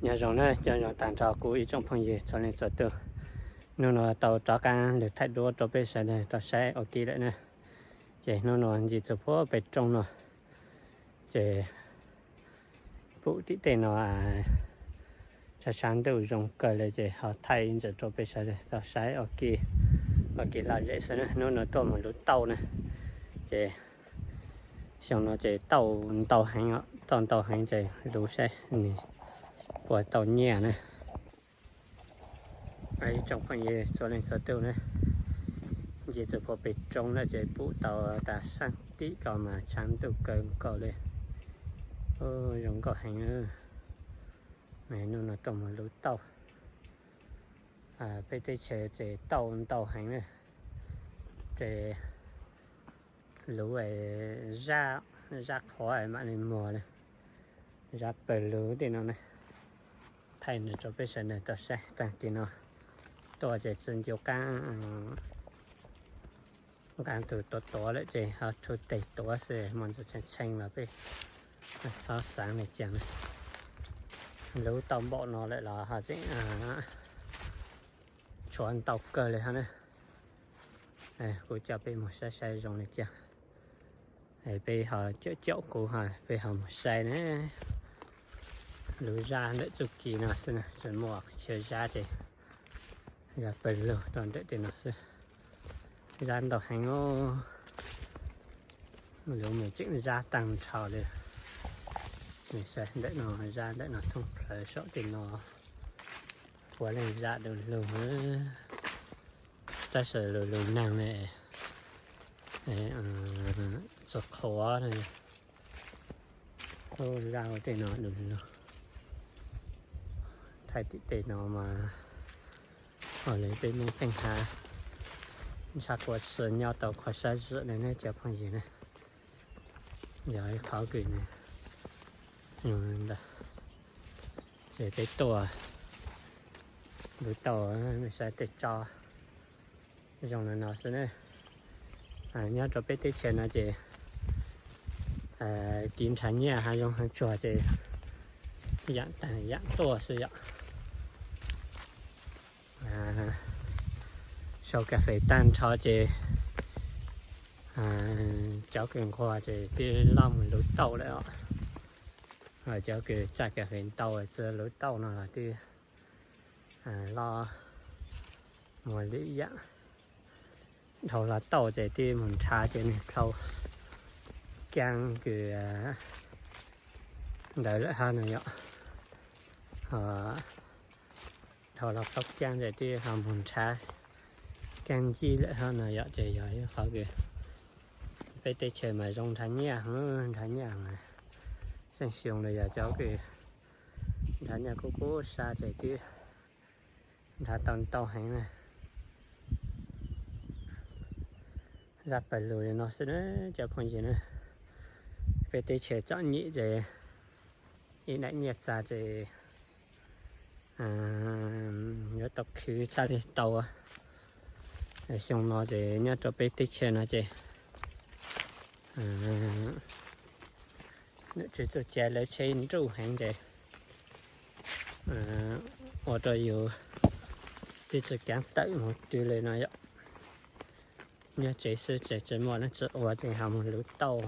Nyob zoo na, nyob zoo tag nrho kuv ib tsoom phooj ywg txhua leej txhua tus. Hnub no tau rov qab lug thaij duab rau peb sawv daws tau saib ua ke lawm na. Ces hnub no ncig txug puag pem roob no, ces pum tim tej no tshav tshav ntuj zoo kawg li, ces ho thaij ntxiv rau peb sawv daws tau saib ua ke, ua ke lom zem xwb na. Hnub no tuaj mus luv tauj na, ces xyoo no ces tauj ntau heev os, tauj ntau heev ces luv saib nws puas tau nyiaj na. Ib tsoom phooj ywg txhua leej txhua tus na, ncig txug puag pem roob lawm ces pum tau tas sab tim ko mas tshav ntuj kawg nkaus li, zoo nkauj heev. Hnub no tuaj mus luv tauj, peb teb chaws ces tauj ntau heev na, ces luv zab, zab qhuav mam li muag li, zab pawg lug tej no na. Thaij nws rau peb sawv daws tau saib. Tag kis no tuaj ces tsi ncu qaab, nqaa tug tuav tuav lawm ces ho rhu teg tuav xwb, muaj ntsis tshee tshee los peb txhob xaav le caag na. Luv tau npaum no lawm los ho tseem tshuav ntau kawg li hab na. Kuv coj peb mus saib saib zoo le caag. Peb ho caum caum kuv ho peb ho mus saib na. Luv zab ntawm txuj kis no xwb na, tsi muaj chaw zab ces zab pawg lug rau ntawm tej no xwb. Zab ntau heev os. Luv mas tseem zab taag nrho li. Saib ntawm no, zab ntawm no thoob plawg saum tej no. Puav leej zab du lug, tab sis lug lug neeg ne, tsi qhuav. Zab tej no du lug. Thaij tim tej no mas ho le peb Moob Pheej Hav ntshav quav si nyob tau qhov sab zim le ne cov phooj ywg ne. Yog ib qhov kws ntawd ces peb tuaj luv tauj, saib tej tsob zoo le no xwb ne. Nyob rau peb teb chaws no ces kev nrhav nyiaj hav zoov hav tsuag ces yaam taag yaam tuaj xwb yom. Sau kas fes tag nrho ces cov kws nquag ces twb loj mus luv tauj lawm os. Cov kws tsa kas fes ntau tsi luv tauj no los twb loj mus li yaam. Dhau los tauj ces twb mus nrhav ces nwg plhau kaab kws ntawd lawm hab no yom. Dhau los plhau kaab ces twb ho mus nrhav kaab ncib lawm hab no yom. Ces yog ib qhov kws peb teb chaws mas zoo nrhav nyiaj, nrhav nyiaj mas tseem xyoo los yog cov kws nrhav nyiaj kub kub sab ces twb nrhav tau ntau heev na. Zab pawg lug li no xwb na cov phooj ywg na. Peb teb chaws txom nyem ces ib daim nyiaj txag ces yuav tau khwv tshaj li tau. Xyoo no ces nyob rau peb teb chaws no ces nws tsis txuj cai lawv tsheb nruj heev ces ua rau yus twb tsis kaav tawm mus twg li no yom. Nyob tsev xwb ces tsis muaj dlaab tsi ua ces ho mus luv tauj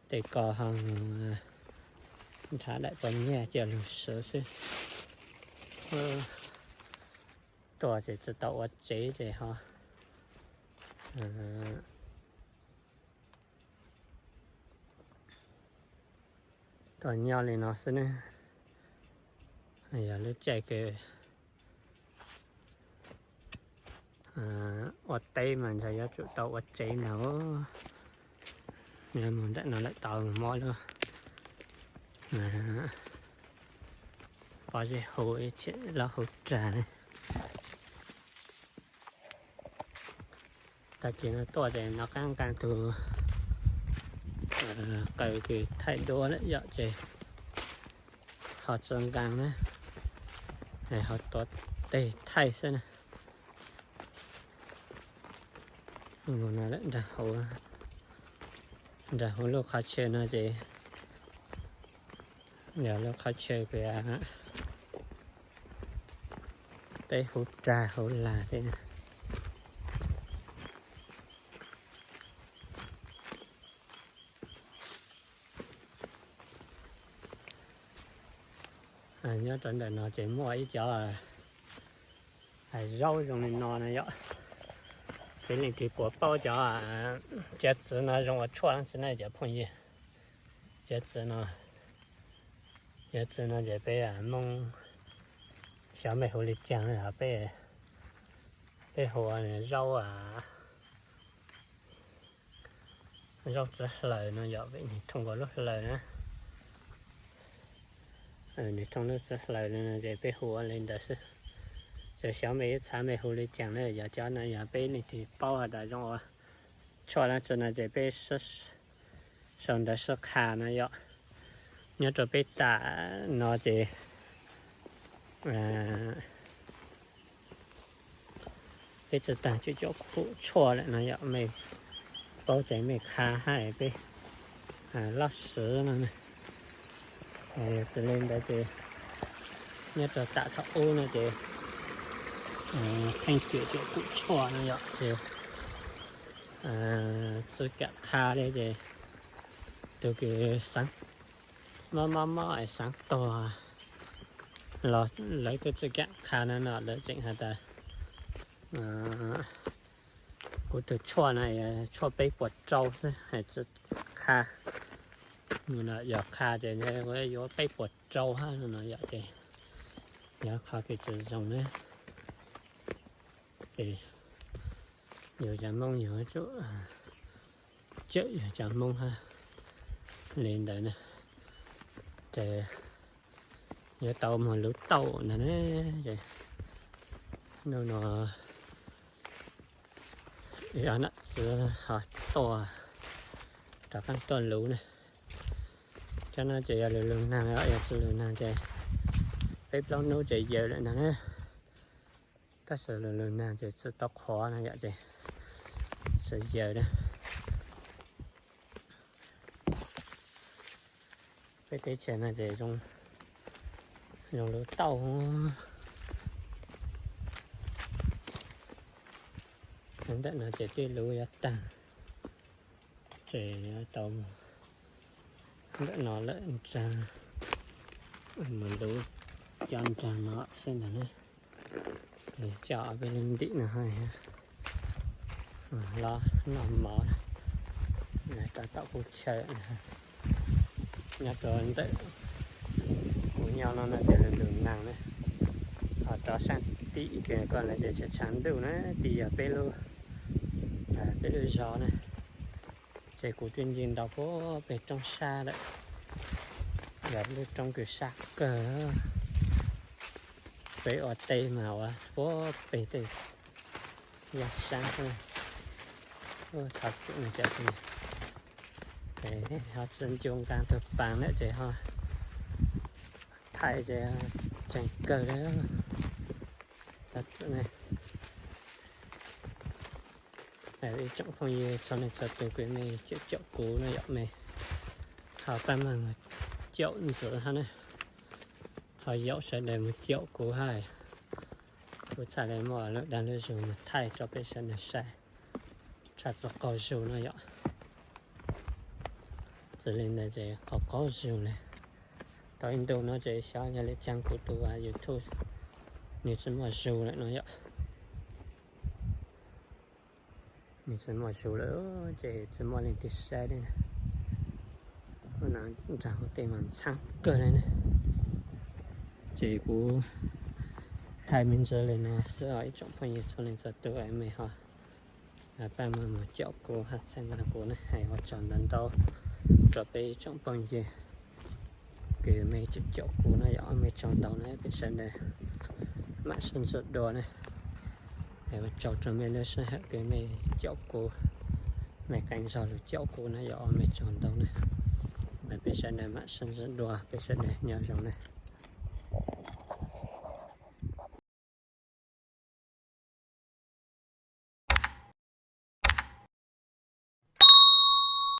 tej ko ho nrhav daim poj nyiaj coj lug swv xwb. Tuaj ces tsis tau ua tsev ces ho tuaj nyob li no xwb ne. Yog lub caij kws ua teb mas ntshe yuav tsum tau ua tsev ntag. Yog mus ntawm no lawm tau mob lub pob zeb hu ib chim lub hu rag ne. Tag kis no tuaj ces nov qaab nqaa tug qaws kws thaij duab lawm yom ces ho tsi nqaa na, ho tuav teg thaij xwb na. Mus no lawm nraag huv, nraag huv lub qhov chaw no ces Yog lub qhov chaw peb, peb hu rag hu lag thiab. Nyob rau ntawm no ces muaj ib cov zaub zoo li no na yom. Peb leej twg puas paub cov txiav txwv no zoo ua tshuaj tsi na cov phooj ywg. Txiav txwv no, txiav txwv no ces peb Hmoob xyov mej hu li caag, peb, peb hu zaub, zaub txiv hlaws no yom, vim nwg thooj kuas lub hlaws na. Nwg thooj lub txiv hlaws no ces peb hu ua li ntawd xwb. Txawm xyov mej ib txha mej hu li caag na, yog cov no yog peb leej twg paub has tas zoo ua tshuaj dlaab tsi no ces peb sau ntawv sib qha no yom. Nyob rau peb tam no ces peb tsi taag cov khum tshuaj lawm no yom, mej paub ces mej qha hab peb lub sij no na. Yog tsi li ntawd ces nyob rau tam thaum ub no ces pheej cem cov khum tshuaj no yom ces tsi kam qha li ces tug kws xaav mob mob mob xaav tuag los lawv twb tsi kam qha no no, lawv tseem has tas kuv tug tshuaj no tshuaj peb puas rau xwb, tsi qha. Yog qha ces yuav peb puas rau hab no no yom ces yog qhov kws tsi zoo na. Ces yug cov Hmoob yug tsum cawm yug cov Hmoob hab li ntawd na, ces yuav tau moog luv tauj ntag na. Ces nub no ib ob nam txiv ho tuaj, rov qaab tuaj luv na. Cov no ces yog lug lug naag, yog tsi lug naag ces peb plaub nub ces yawm lawm ntag na. Tab sis lug lug naag ces tsi tau qhuav no yom ces tsi yawm na. Peb teb chaws no ces zoo luv tauj. Ntawm no ces twb luv yuav taag, ces yuav tau ntawm no lawm nraag, mus luv cov nraag no xwb ntag na. Coj peb lub ntim no hab los noj mov rau tom kub chaw. Nyob rau ntawm kuv nyob no no ces lug lug naag na, ho rov saab tim kws koj lawm ces tshav ntuj na, tim yog peb lub, peb lub zog na. Ces kuv twb nce ntaus puag peg roob sab lawm, yog lub roob kws sab kawg. Peb ua teb mas ua puag peg tej yaj sab xwb. Thov txim no ces ho tsi ncu nqaa tug paas lawm ces ho thaij ces tseem kawg li. Thov txim na. Ib tsoom phooj ywg txhua leej txhua tug kws mej caum caum kuv no yom, mej ho pab maj mus caum ntxiv hab na, ho yaum sawv daws mus caum kuv hab. Kuv txhaj le muaj lub dag lub zug mus thaij rau peb sawv daws saib, txhaj tsi qaug zug no yom. Txawm li ntawd ces qaug qaug zug li. Tau ib ntu no ces xyov yog li caag kuv tus YouTube nws tsis muaj zug lawm no yom. Nws tsis muaj zug lawm ces tsis muaj leej twg saib li. Nraag huv tej mas ntxhab kawg li na. Ces kuv thaij me ntsis li no xwb os ib tsoom phooj ywg txhua leej txhua tug, mej ho pab maj mus caum kuv hab txhawb nqa kuv na, hais ua tsaug ntau ntau rau peb ib tsoom phooj ywg kws mej caum caum kuv no yom, mej tsaug ntau na, peb sawv daws mam sib ntsib dua na. Hais ua tsaug rau mej lub sij hawm kws mej caum kuv, mej qee zog lug caum kuv na yom, mej tsaug ntau na. Peb sawv daws mam sib ntsib dua, peb sawv daws nyob zoo na.